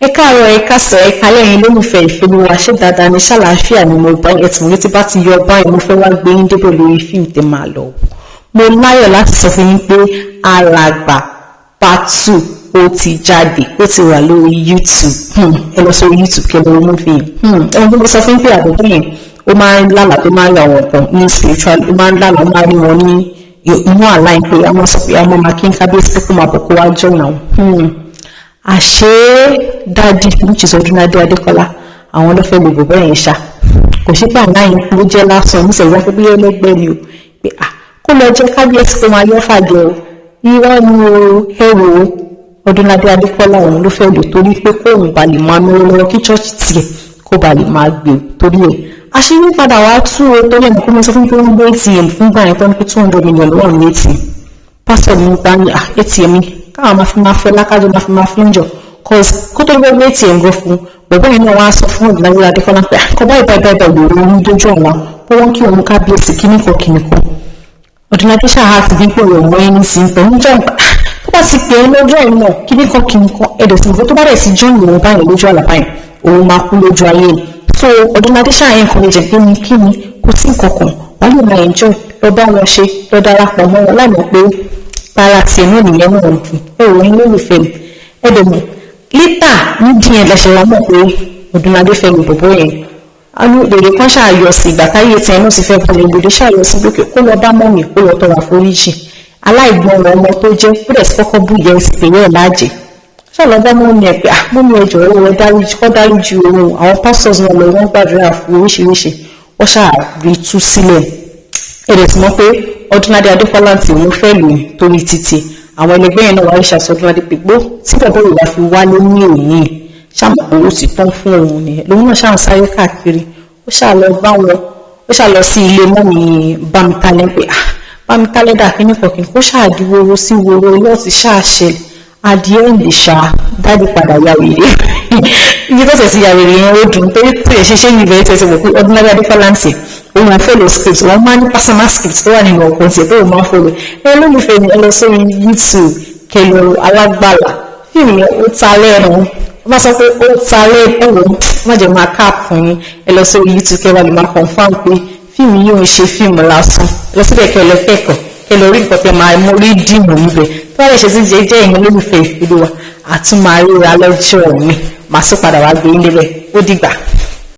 Ẹ káàárọ̀, ẹ káàsán, ẹ káalẹ́, ẹ̀yin lólùfẹ́ Ìfẹ́olúwa. Ṣé dáadáa ní ṣàlàáfíà ni mo bá ẹ tì mí tí bá ti yọ báyìí? Mo fẹ́ wá gbé yín débẹ̀ lórí fíìmù tẹ́ máa lọ. Mo láyọ̀ láti sọ fún yín pé Alàgbà part 2 ó ti jáde, ó ti wà lórí YouTube. Ẹ lọ sórí YouTube kẹ́ lọ movie yẹn. Ẹni tó mo sọ fún yín pé àbẹ̀bẹ̀ yẹn, ó máa ń lálàá tó máa ń rí àwọn nǹkan ní spiritual, ó máa ń lálàá, ó máa ń rí wọn ní inú àlá yẹn pé àwọn sọ pé àwọn máa kí n kábíyèsí pé kó máa bọ̀, kó wá join àwọn. Àṣé daddy, which is Ọdúnládé Adékọ́lá, àwọn ló fẹ́ lo bọ̀bọ́ yẹn ṣá. Kò sí pé àlá yẹn ló jẹ́ lásán níṣẹ́ ìwà pé bí ẹlẹ́gbẹ́ ni o, pé à kó lọ jẹ́ kábíyèsí, kó máa yọ́ fàjẹ́ o. Irọ́ ni o. Ẹ wò ó, Ọdúnládé Adékọ́lá, òun ló fẹ́ lò torí pé kóun ba lè máa náwó lọ́wọ́, kí church tiẹ̀ kó ba lè máa gbé. Torí ẹ̀ àṣírí padà wá tú o, torí ẹ̀ kó mo sọ fún pé wọ́n gbé ATM fún gbà yẹn tó ní pé 200 million ló wà ní ATM. Pásítọ̀ mi gbá ní ATM káwọn máa fi máa fẹ́ lákájọ, máa fi máa fi ń jọ, cause kó tó gbé ATM gan fún bọ̀bọ́ yẹn náà, wá sọ fún Ọdúnládé Adékọ́lá pé kọ́ báyìí báyìí báyìí báyìí lòun ní dójú àlá pé wọ́n kí òun kábíyèsí kíníkan kíníkan. Ọdúnládé ṣáà ti dín pé òun ẹni sí pé ń jọ tó bá ti pè é lójú ẹ̀ náà kíníkan kíníkan ẹ̀dẹ̀ sí nǹkan tó bá dẹ̀ sí join òun báyìí lójú àlá báyìí, òun máa kú lójú ayé. So Ọdúnládé ṣáà encourage pé ní kíni, kò sí nǹkan kan, wọ́n lè máa enjoy lọ, bá wọn ṣe lọ, darapọ̀ mọ́ wọn láì mọ̀ pé para tiẹ̀ náà nìyẹn náà ń dùn. Ẹ wò ó, lólùfẹ́ mi, ẹ dẹ̀ mọ̀ later ní díẹ̀ lẹ́sẹ̀ wọn mọ̀ pé Ọdúnládé fẹ́ lu bọ̀bọ̀ yẹn. Lèrè kan ṣàyọ sí ìgbà táyé tiẹ̀ náà sì fẹ́ balẹ̀. Gbòdè ṣàyọ sí pé kó lọ bá mummy, kó lọ tọrọ àforíjì. Aláìgbọràn ọmọ tó jẹ́, ó dẹ̀ sí kọ́kọ́ bú ìyẹn sì pé yẹn láàjẹ́ ṣàlọ́ bá mummy ẹ̀ pé, ah, mummy, ẹ jọ̀ọ́, ẹ dáríjì, kọ́ dáríjì òun. Àwọn pastors náà lọ, wọ́n gbàdúrà fún oríṣiríṣi, wọ́n ṣáà rí tú sílẹ̀. Ẹ̀rẹ̀ tí mọ̀ pé Ọdúnládé Adékọ́lá tí òun fẹ́ lò torí títì àwọn ẹlẹgbẹ́ yẹn náà wáyé ṣàṣọ Ọdúnládé pé gbó tí bàbá ìwà fi wálé ní òní, ṣàmọ̀ pé ó ti tán fún òun nìyẹn. Lòun náà ṣáà ń sáré káàkiri, ó ṣáà lọ bá wọn, ó ṣáà lọ sí ilé mummy Bámitálẹ́ pé, ah, Bámitálẹ́ dà, kíní kan kí kó ṣáà di woro sí woro lọ́ọ̀tì ṣáà ṣẹlẹ̀. Adìẹ ń lè ṣá dájú padà ya wèrè. Ibi tó tẹ̀sí ya wèrè yẹn, ó dùn torí tó yẹ ṣe ṣe yìí bẹ̀rẹ̀ tẹ̀sí wò pé Ọdúnládé Adékọ́lá ń tẹ̀ òun máa follow script. Wọ́n máa ní personal script tó wà nínú ọkàn tiẹ̀ tó máa follow. Ẹ lólùfẹ́ mi, ẹ lọ sórí YouTube kẹlò Alágbàlá. Fíìmù yẹn, ó ta lẹ́nu, wọ́n bá sọ pé ó ta lẹ́nu. Ẹ wò ó, má jẹ́ máa cap fún yín. Ẹ lọ sórí YouTube kẹwàá lè máa confirm pé fíìmù yìí ò ń ṣe fíìmù lásán. Ẹ lọ síbẹ̀ kẹ lọ kẹ́kọ̀ọ́, kẹ lọ rí nǹkan tẹ máa mú rí dìmú níbẹ̀. Tó bá lè ṣe sí jẹ́ ìyẹn, olólùfẹ́ Ìfẹ́olúwa, àtúmọ̀ àríra lọ́jọ́ mi, màá sì padà wá gbé yín débẹ̀. Ó dìgbà.